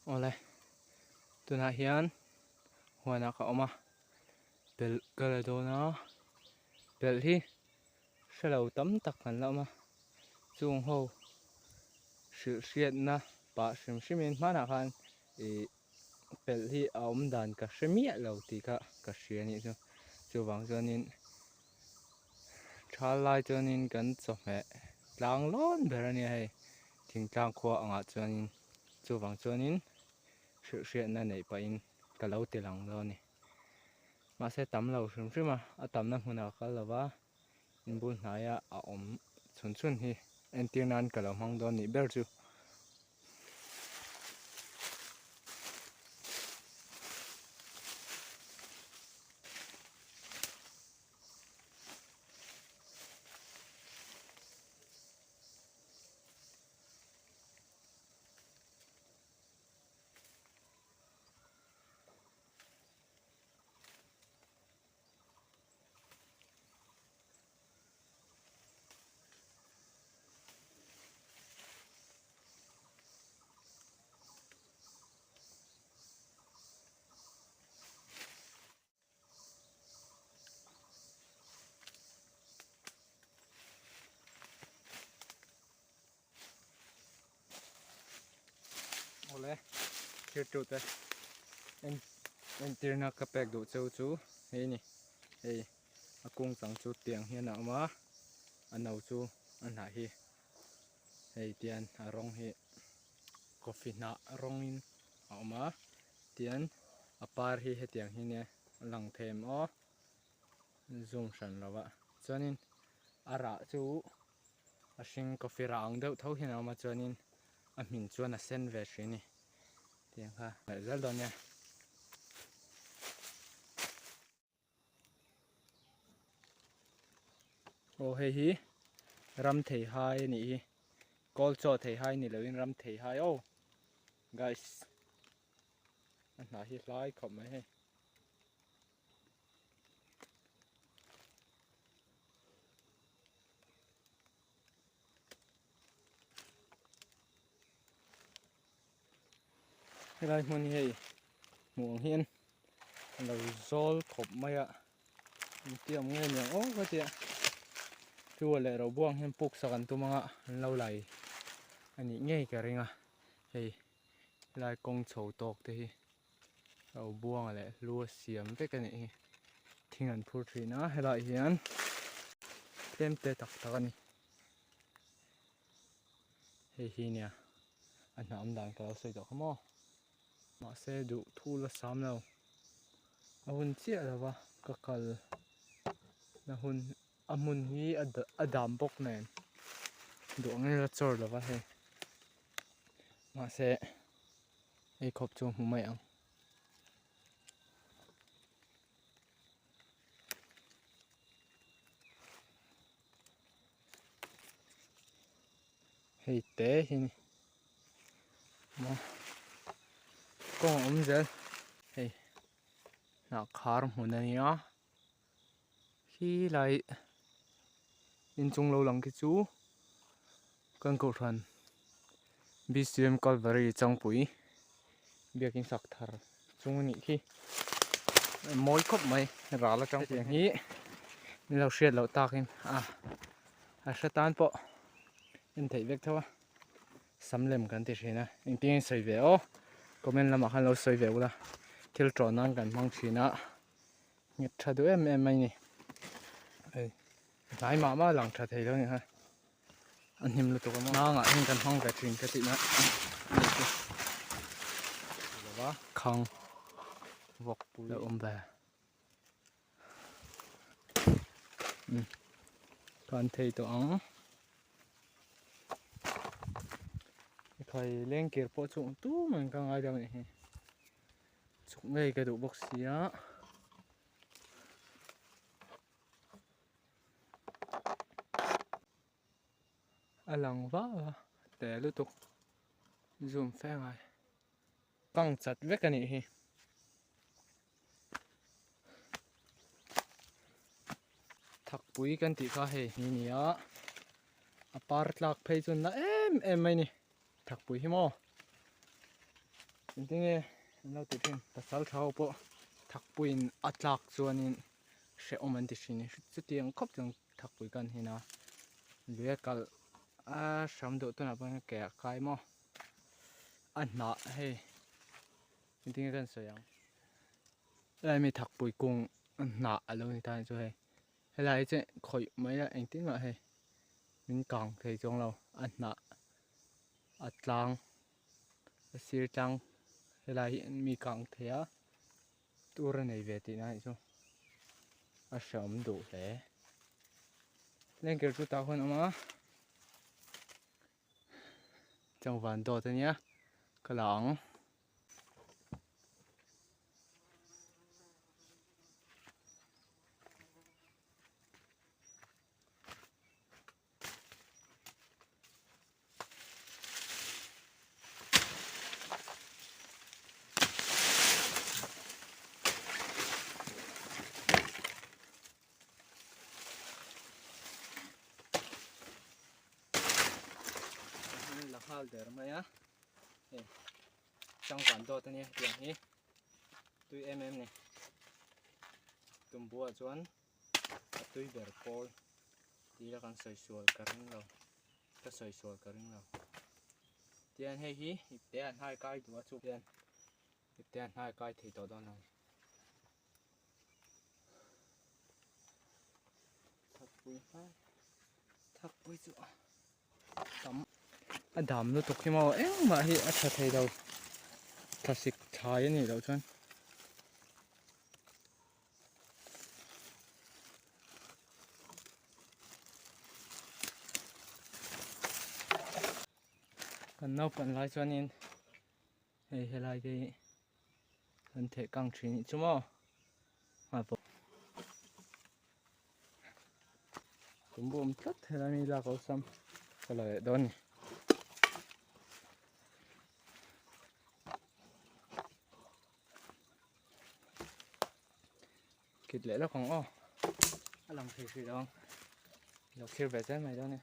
Awle tunah hian huanah ka awm a pelh ka la dawn a pelh hi hrelo tam tak kan la awm a chung ho hrilh hriatna pah hrim hrim in hmanah khan ih pelh hi a awm dan ka hre miah lo tih kha ka hria anih chu chuvang chuanin thal lai chuanin kan chawhmeh tlang lawn ber a nia hei thingtlang khua angah chuanin chuvang chuanin hrilh hriatna neih pahin ka lo ti lang dawn a ni mahse tam lo hrim hrim a a tamna hmunah kal lo va inbul hnaia a awm chhun chhun hi entir nan ka lo hmang dawn nih ber chu. Awle thirtute en entirna ka pek duh cheu chu hei a ni hei a kung chang chu tiang hian a awm a a no chu a hnah hi hei tian a rawng hi coffee hnah rawngin a awm a tian a par hi hetiang hi nia a lang thei em aw zoom hran lo a chuanin a rah chu a hring coffee rah ang deuh tho hian a awm a chuanin a hmin chuan a sen ve thin a ni tiang kha ngaih zel dawn nia. Aw hei hi ram thei hai a nih hi kawl chaw thei hai ni loin ram thei hai aw guys a hnah hi hlai khawp mai hei. Helai hmun hi hei hmuh ang hian a lo zawl khawp mai a engti awm nge niang aw ka tia chu leh ro buang hian puk sak an tum anga an lo lai a nih ngei ka ring a hei helai kawng chho tawk te hi ro buanga leh lu a siam vek a nih hi thing an phur thin a helaiah hian tlem te tak tak a ni. Hei hi nia a hna awm dan ka lo sawi tawh kha maw mahse duh thu la sam lo a hun chiah lo va ka kal na hun a hmun hi a dam bawk nen duh angin la chawr lo va hei mahse hei khawp chu hmu mai ang. Hei te hi ni maw kawng a awm zel hei hnah khar hmun a nia khi lai inchung lo lang khi chu kan kohhran B_C_M Calvary Changpui biakin sak thar chung a nih khi mawi khawp mai ral atang tiang hi min lo hriat loh takin a a hre tan pawh en theih vek tho a sam lem kan ti thin a engtin nge sawi ve aw comment lamah khan lo sawi ve ula thil tawh nan kan hmang thin a nghet tha duh em em mai ni hei hnai mah mah lang tha thei lo a ni kha. A hnim lutuk a maw hnangah hian kan hmang ve thin ka tihna a ni chu khang vawk pui a awm ve kan thei tawh ang khai lengkir pawh chu tumah in ka ngai deuh a nih hi chhuk ngei ka duh bawk sia. A lang vah a te lutuk zoom fe ngai kang chat vek a nih hi. Thakpui kan tih kha hei hi ni a a par tlak phei chu na em em mai ni thakpui hi maw. Engtinge an lo ti thin pasal tha ho pawh thakpuiin a tlak chuanin hrehawm an ti thin chutiang khawp chuan thakpui kan hin a lui a kalh a hram deuh tunah pawh hian ke a kai maw a hnah hei engtinge kan sawi ang helai mi thakpui kung hnah a lo ni ta chu hei helai hi chu khawih mai a engtin mah hei min kang thei chuang lo a hnah a tlang a sir tlang helai hi mi kang thei a tur a nei ve tihna anih chu a hreawm duh hle lengker chu tah khuan a awm a changvan dawt ania ka la ang. La nghal der mai a hei changvan dawt a nia hetiang hi tui em em ni tumbuah chuan a tui ber pawl tih ila kan sawi sual ka ring lo ka sawi sual ka ring lo tian hei hi ipte a hnai kai duh a chu hian ipte a hnai kai thei tawh dawn lo thakpui hmai thakpui chu tam a dam lutuk hi maw engmah hi a tha thei lo thlasik thlai a nih loh chuan. Kan naupang lai chuanin hei helai te hi kan theh kang thin nih chu maw tumbu awm tlat helai mi lak awlsam ka la leh dawn a ni. Kit leh lawk ang aw a lang thei hrih lo ang lo thlir ve zel mai dawn e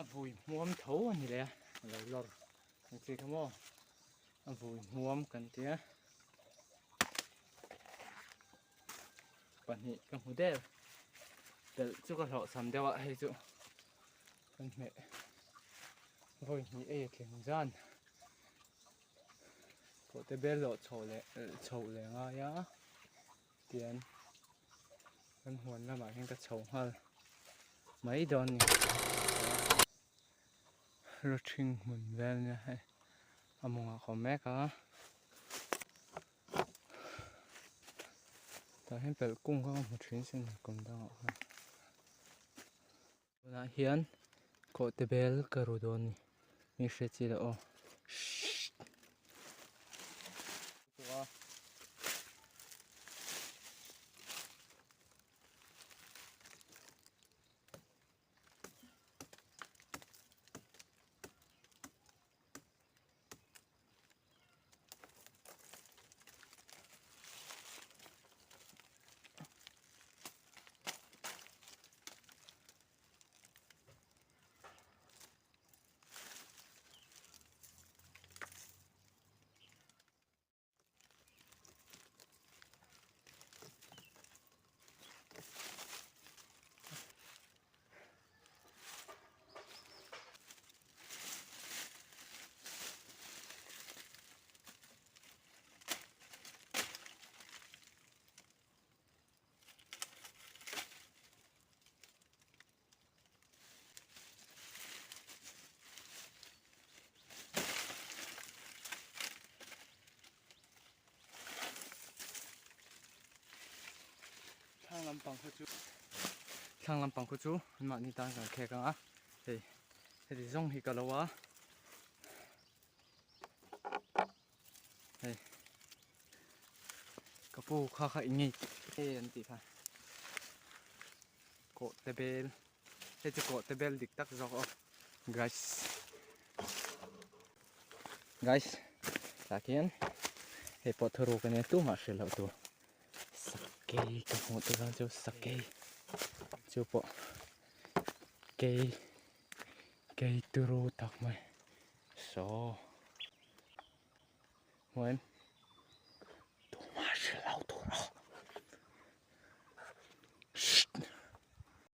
A vui hmuam tho a ni leh a a lo lawr ang chi kha maw a vui hmuam kan tia pahnih ka hmu der pelh chu ka hlawhchham deuh a hei chu kan hmeh vawi hnih ei a tling zan pawh te bel lawh chhoh leh chhoh leh ngai a tian kan huan lamah hian ka chho nghal mai dawn a ni rawthing hmun vel nia hei a mawngah ka awm mek a tah hian pelh kung kha ka hmu thin sin kum dangah khan tunah hian kawhte bel ka ru dawn a ni mi hre chi loh aw. lampang khu chu thlang lampang khu chu anmahni tan kan khek ang a hei heti zawng hi ka lo a hei ka pu kha kha eng nge e an tih kha kawh te bel hei chu kawh te bel dik tak zawk aw guys guys tah khian hei pawh thuruk ania tumah hrilh loh tur sakei ka hmuh tur ang chu sakei chu pawh kei kei turu tak mai saw hmuh em.